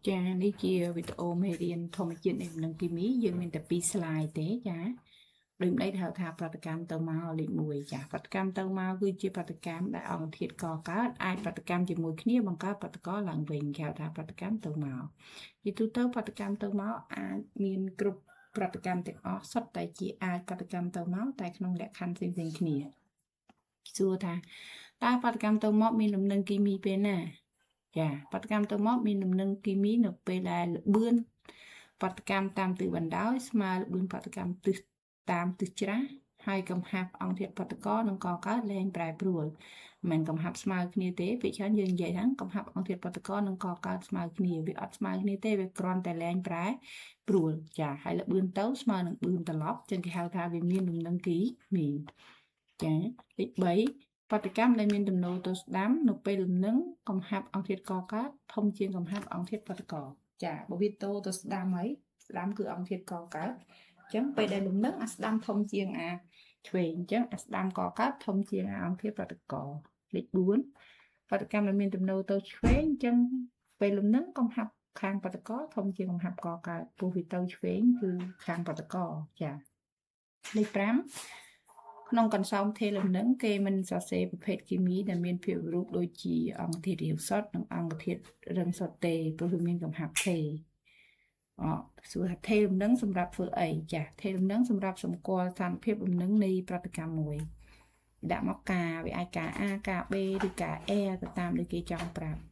ចានេះជាវីដេអូមេរៀនធម្មជាតិនៃលំនឹងគីមីយើងមានតែ2 slide ទេចាដូចម្ដេចហៅថាប្រតិកម្មទៅមកលេខ1ចាប្រតិកម្មទៅមកគឺជាប្រតិកម្មដែលអង្គធាតុកកើតអាចប្រតិកម្មជាមួយគ្នាបង្កើតប្រតិករឡើងវិញគេហៅថាប្រតិកម្មទៅមកជាទូទៅប្រតិកម្មទៅមកអាចមានគ្រប់ប្រតិកម្មទាំងអស់សុទ្ធតែជាអាចប្រតិកម្មទៅមកតែក្នុងលក្ខខណ្ឌផ្សេងៗគ្នាសួរថាតើប្រតិកម្មទៅមកមានលំនឹងគីមីពេលណាចាប្រតិកម្មទៅមកមានលំនឹងគីមីនៅពេលដែលល្បឿនប្រតិកម្មតាមទិសបណ្ដោយស្មើល្បឿនប្រតិកម្មទិសតាមទិសច្រាសហើយកំហាប់អង្គធាតុប្រតិករនិងកកើតលែងប្រែប្រួលមិនកំហាប់ស្មើគ្នាទេពេលច្រើនយើងនិយាយហ្នឹងកំហាប់អង្គធាតុប្រតិករនិងកកើតស្មើគ្នាវាអត់ស្មើគ្នាទេវាគ្រាន់តែលែងប្រែប្រួលចាហើយល្បឿនទៅស្មើនឹងបឿនត្រឡប់ចឹងគេហៅថាវាមានលំនឹងគីមីចាលេខ3ប្រតិកម្មដែលមានទំនោរទៅស្ដាំនៅពេលលំនឹងកំហាប់អង្គធាតុកកើតធំជាងកំហាប់អង្គធាតុប្រតិករចាបើវាតទៅស្ដាំហើយស្ដាំគឺអង្គធាតុកកើតអញ្ចឹងពេលដែលលំនឹងអាស្ដាំធំជាងអាឆ្វេងអញ្ចឹងអាស្ដាំកកើតធំជាងអាអង្គធាតុប្រតិករលេខ4ប្រតិកម្មដែលមានទំនោរទៅឆ្វេងអញ្ចឹងពេលលំនឹងកំហាប់ខាងប្រតិករធំជាងកំហាប់កកើតព្រោះវាទៅឆ្វេងគឺខាងប្រតិករចាលេខ5ក្នុងកន្សោមថេលំនឹងគេមិនសរសេរប្រភេទគីមីដែលមានភាពរូបដូចជាអង្គធាតុរាវសុទ្ធនិងអង្គធាតុរឹងសុទ្ធទេព្រោះវាមានកំហាប់ថេអសួរថាថេលំនឹងសម្រាប់ធ្វើអីចាថេលំនឹងសម្រាប់សម្គាល់ស្ថានភាពលំនឹងនៃប្រតិកម្មមួយដាក់មកកាវាអាចការ A ការ B ឬការ A ទៅតាមដែលគេចង់ប្រាប់។